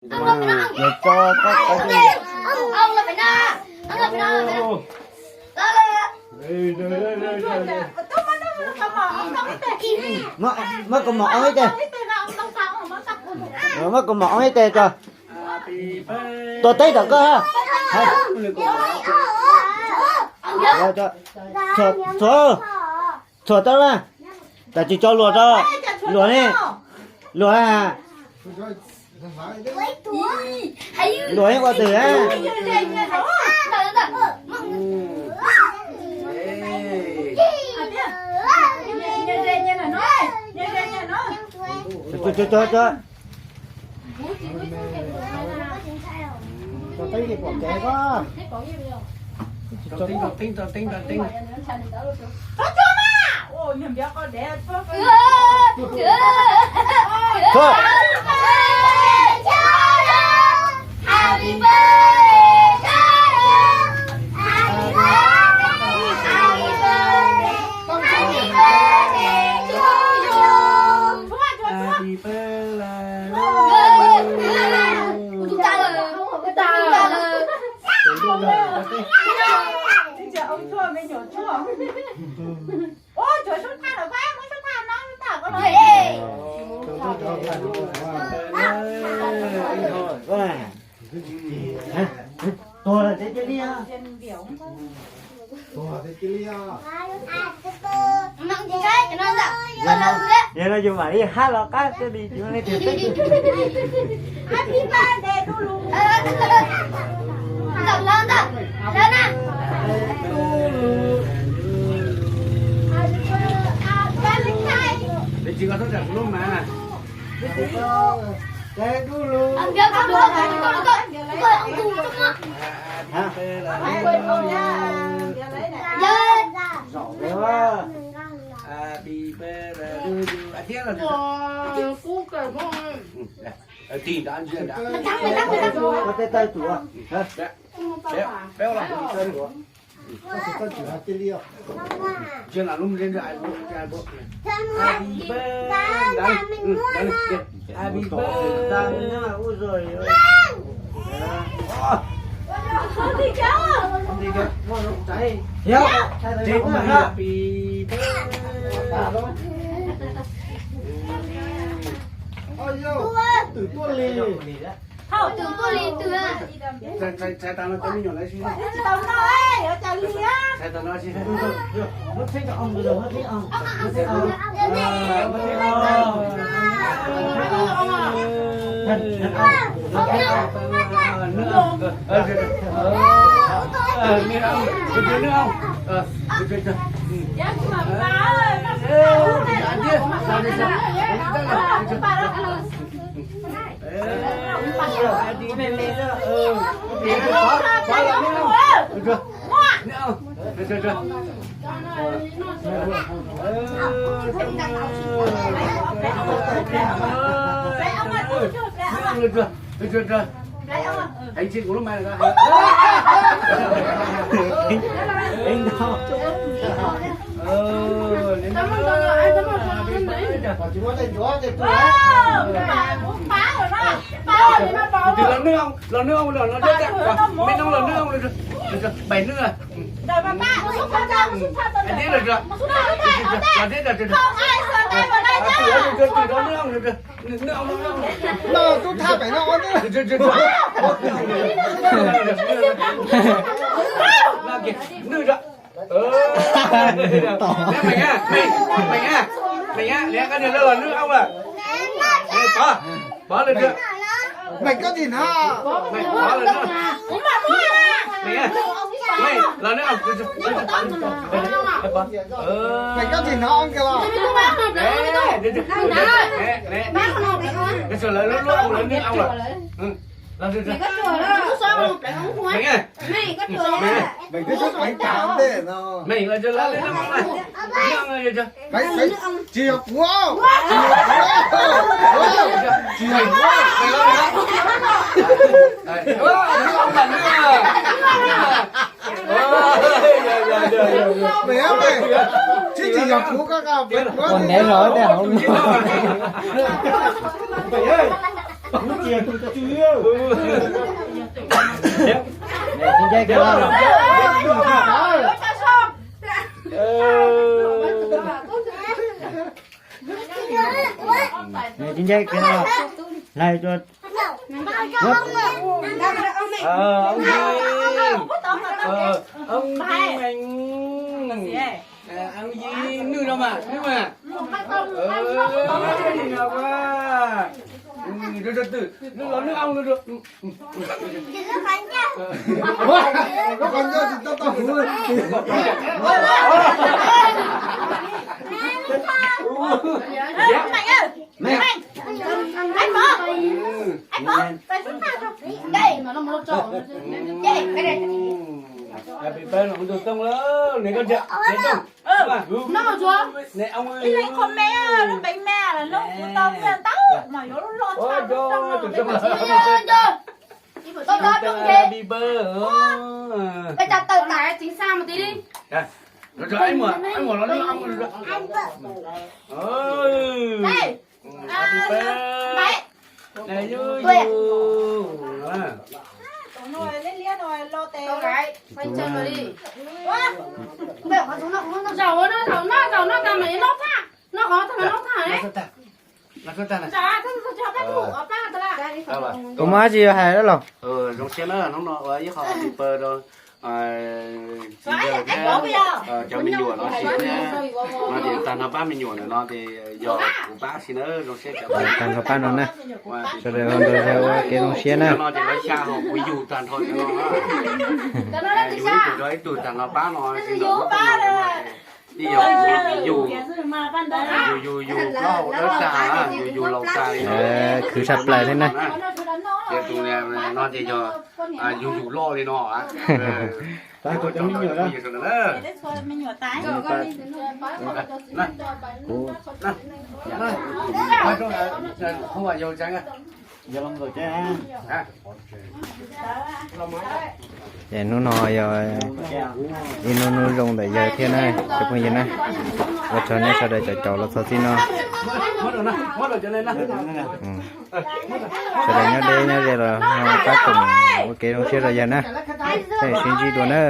Yuav tso koj qab. Muab kaus mom ob ib teg. Muab kaus mom ob ib teg tso. Tua teb tom koj. Txhuam, txhuam tau na. Tam tsis tso luas tso. Luas ne. Luas ha. Luas ua twg a? Tso, tso, tso, tso. Tso teeb ces pom kev ko. Tso teeb, tso teeb, tso teeb, tso teeb. Tso. Happy birthday. Ua, chuav sub thaj lawm, muab sub thaj no, sub thaj ko los. Tuag lawm ces cia li. Tuag ces cia li. Yog no yus mam li hab los qab thiaj li yus leej twg peb. Tsis koj txhob tsam kuv lub mas. Happy birthday to you. Thiab los. Tig nrad ntsia nrad. Ua tej tawg tuaj. Peb los. Ntsia lub ntsia ntsia. Happy birthday. Happy birthday. Happy birthday. Twm tuaj li. Twm tuaj li twm. Txhais tau no cov me nyuam lawv sib. Txhais tau no sib. Los nws, los nws, los nws, me noo los nws, bảy nws. Los tib los, los tib los, nws, nws, nws, nws, nws, nws. No tub thaj pem no. Nws, nws, nws, nws. Meej, meej, meej, koj niag lawv los nws ua lawm. Pov, pov lawm. Meej koj tsis hnov. Meej, pov lawm. Meej, meej, los nws. Meej koj tsis hnov kiag los. Lawv luaj ua lawv nws ua lawm. Los nws. Meej, meej, los nws. Tsis yog kuv, tsis yog kuv, tsis yog kuv. Tsis, tsis yog kuv, koj qa peb kuv. Ua ntev los tej hauv. Nws tsis nce kiag no. Hlais rau. Ông Duyên. Ờ, ông Duyên. Ờ, ông Duyên, nước đâu mà, nước mà. Ờ, nước nào mà. Ừ, từ từ từ, nước đó nước ông được. Ua, lub qhov ncauj tsis tau tau huv. Happy birthday, ông Tô Tông đó, này con chào, này Tông. Noj tsuav ib leeg qho me, lub npeev me los noj kuv tau thiaj tau mas yuav loj tshaj lub rooj no. Tau tau rooj ces peb cov tawm tas txiv xa mus tid li. Happy birthday. Tus no liab liab no lo tes. Zaum no, zaum no, zaum no tas mas yuav noj tag, noj qhov tag mas noj tag ne. Kuv muaj dab tsi yuav hais lawm los? Zoo siab na, hnub no ua ib qho happy birthday rau txiv yawg thiab cov me nyuam no, no ces tag nrho pab me nyuam ntawm no ces yog kuv pab xwb na, zoo siab cov. Tag nrho pab no na, sawv daws ua ntawd ua kev zoo siab na. No ces lawv xya hauv kuv yug tag nrho cov no, yug ib tug rau ib tug tag nrho pab no, ib yog yug, yug yug yug plaub hau dawb tag, yug yug laus tag li no. Khwv tshaj plaws thiab na. Ces tus no ces yog yug yug loj li no. Ces hnub no yog ib hnub hnub zoo ntawm yawg thiab na, cov phooj ywg na. Ua tsaug nej sawv daws cov caum los txog txij no. Sawv daws nyob deb nyob ze los pab koom ua kev zoo siab rau yawg na. Peb sib ntsib dua na.